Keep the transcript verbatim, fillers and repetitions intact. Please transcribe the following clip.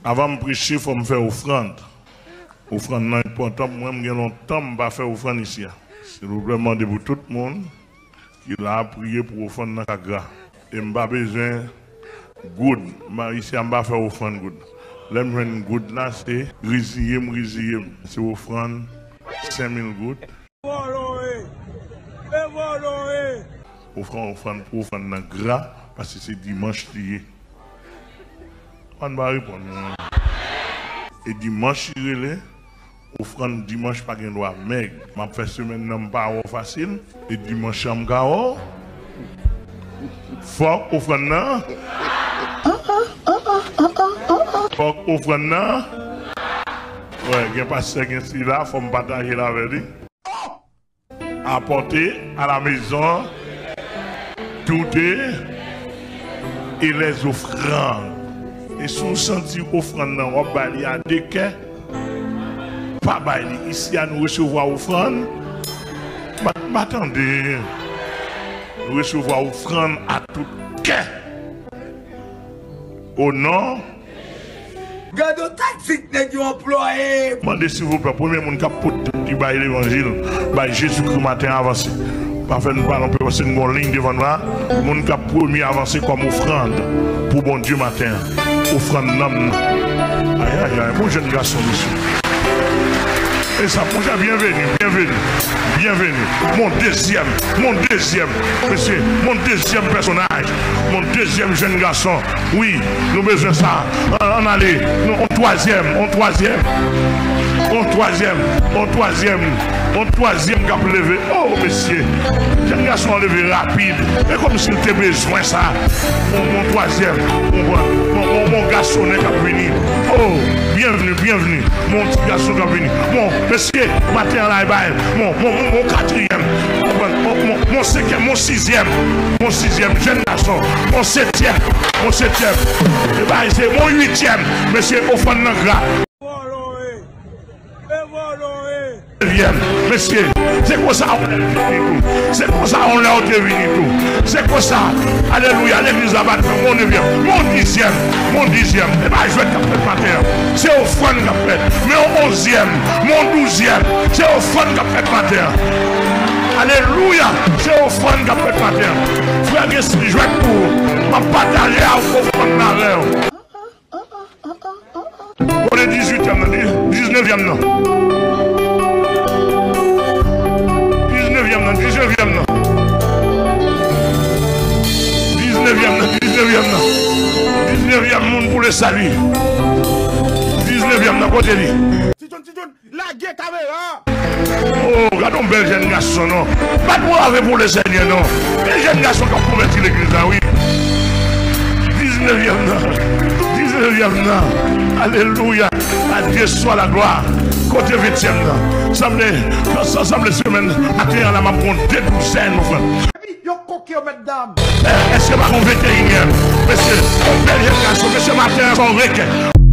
Avan m preche, fò m fè ofrann. Ofrann nan enpòtan pou mwen, m gen lontan m pa fè ofrann isi a. Silvouplè, m mande pou tout moun ki la a priye pou ofrann nan ka gra. E m pa bezwen goud. M pa, isi a, m pa fè ofrann goud. Lè m jwenn goud la, se reziye m, reziye m. Se ofrann senk mil goud. Vòlò e! E vòlò e! Ofrann, ofrann pou ofrann nan gra, paske se dimanch li ye. Ann pa reponn mwen. E dimanch li rele, ofrann dimanch pa gen dwa mèg. M ap fè semèn nan m pa wè w fasil, e dimanch an m ka wè w. Fòk ofrann nan. Fòk ofrann nan. Wè, gen pastè, gen sila, fò m pataje l avè li. Apportez à la maison toutes les offrandes. E si w santi ofrann nan w ap bay li a de kè, pa bay li. Isi a nou resevwa ofrann. M pa, m pa tande. Nou resevwa ofrann a tout kè. O non. Gade yon taktik nèg yo anplwaye. Mande silvouplè, premye moun k ap pot li bay levanjil, bay Jezikri maten an, avanse. Pa fè n pale anpil paske n gon liy devan nou la. Moun k ap premye avanse kòm ofrann pou Bondye maten an. Ofrann nanm nan. Ayayay, bon jèn gason, mesye. E sa, monchè, byenveni, byenveni, byenveni. Mon dezyèm, mon dezyèm, mesye, mon dezyèm pèsonaj, mon dezyèm jèn gason. Wi, nou bezwen sa. Ann, ann ale. Nou, on twazyèm, on twazyèm. On twazyèm, on twazyèm, on twazyèm k ap leve. O, mesye, jèn gason an leve rapid. E kòmsi l te bezwen sa. Mon, mon twazyèm, mon, mon, mon, mon gasonnen k ap vini. O, byenveni, byenveni. Mon ti gason k ap vini. Bon, mesye, maten an la, e bay. Bon, bon, bon, bon, katriyèm. Konprann? Bon, bon, bon, senkyèm, bon, sizyèm. Bon, sizyèm, jèn gason. Bon, setyèm. Bon, setyèm. E bay, se bon, uityèm. Mesye, ofrann nan gra. Vòlò e! E vòlò e! Nevyèm. Mesye, se konsa yon lè w te vini tou. Se konsa yon lè w te vini tou. Se konsa. Alelouya, legliz la bat nan mon nevyèm, mon dizyèm, mon dizyèm. E pa jwèt k ap fèt maten an. Se ofrann k ap fèt. Men yon onzyèm, men yon douzyèm. Se ofrann k ap fèt maten an. Alelouya, se ofrann k ap fèt maten an. Frè Gesly, jwèt pou ou. M ap pataje a ofrann la avè w. Kote dizuityèm nan, di-, diznevyèm nan? Diznevyèm nan, diznevyèm nan. Diznevyèm nan, diznevyèm nan. Diznevyèm moun pou lesali. Diznevyèm nan, kote li? Titoun, Titoun, lage kamera! Oh, gade yon bèl jèn gason, non. Bat bra avè pou Lesenyè, non. E jèn gason k ap konvèti legliz la, wi. Diznevyèm nan. Diznevyèm nan. Alelouya. A Dye swa laglwa. Kote ventyèm nan? Sanble, sanble semèn, maten an la, m ap gon de douzèn, mon frè. Epi, yo koke yo, mèt dam. Eh, èske pa gon venteyinyèm? Mesye, yon bèl jèn gason, mesye, maten an, se yon reken.